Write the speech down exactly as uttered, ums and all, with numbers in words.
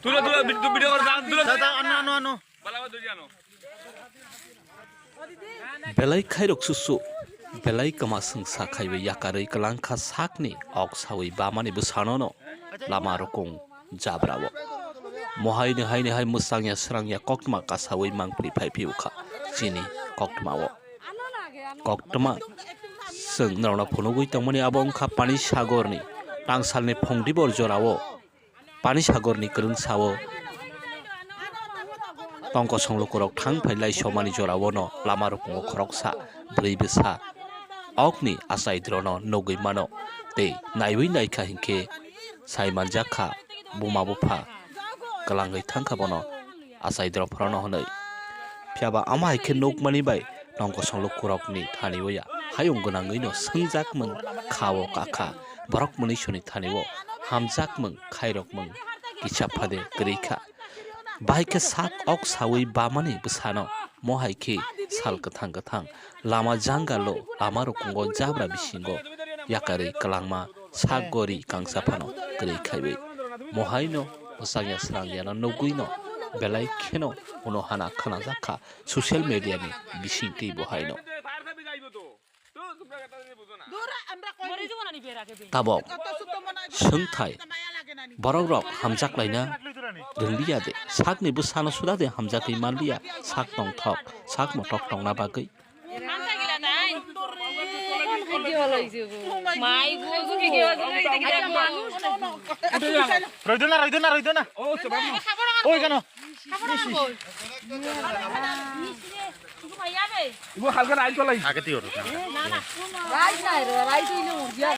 Tulo, tulo, vid-, video kor, tulo. Da, da, ano, ano, ano. Bala, bala, tulo, ano. Belai khairok susu, belai kwma swngsa khaiwi yakarwi kwlangkha sakni ok sawi bamani bwsanono lama rukung jabrao. Mohai ni hai ni hai mwsangya srangya koktwma kasawi mangpli phai phiyokha chini koktwmao. Koktwma chwng norokno phunugwi tongmani abo wngkha Pani Sagorni tangsalni phungdibor jorao. Pani Sagorni kwrwngsao tongkosong lukurok thang phai lai somani jorao no lama rukungo khoroksa bwrwi bwsa okni achaidrono nugwi mano tei naiwi naikha hinkhe sai manjakha buma bupha kwlangwi thangkha bono achaidro phorono hwnwi. Phiyaba ama hai khe nukmani bai tongkosong lukurokni thani o ya hayung gwnangwi no swngjak mwng kha o kakha borok mwnwi soni thani o hamjak mwng khairok mwng kisa phade kwrwi kha. Bahai khe sak ok sawi bamani bwsano mo hai khe sal kwthang kwthang lama jangalo lama rukungo jabra bisingo yakarwi kwlangma sak gori kangsa phano kwrwi khaiwi. Mohaino bwsakya srangyano nugwino belai kheno uno hana khwnajak kha social media ni bisingtwi bo haino. Tabok swngthai borok rok hamjak laina rwnglia de sakni bwsano suda de hamjak ri manlia sak tongthok sak mothok tongna bagwi. Roidona, roidona, roidona. Oi, kano? Ibu halka rail tolai. Age tiyo. Rail nai ro, rail tolai.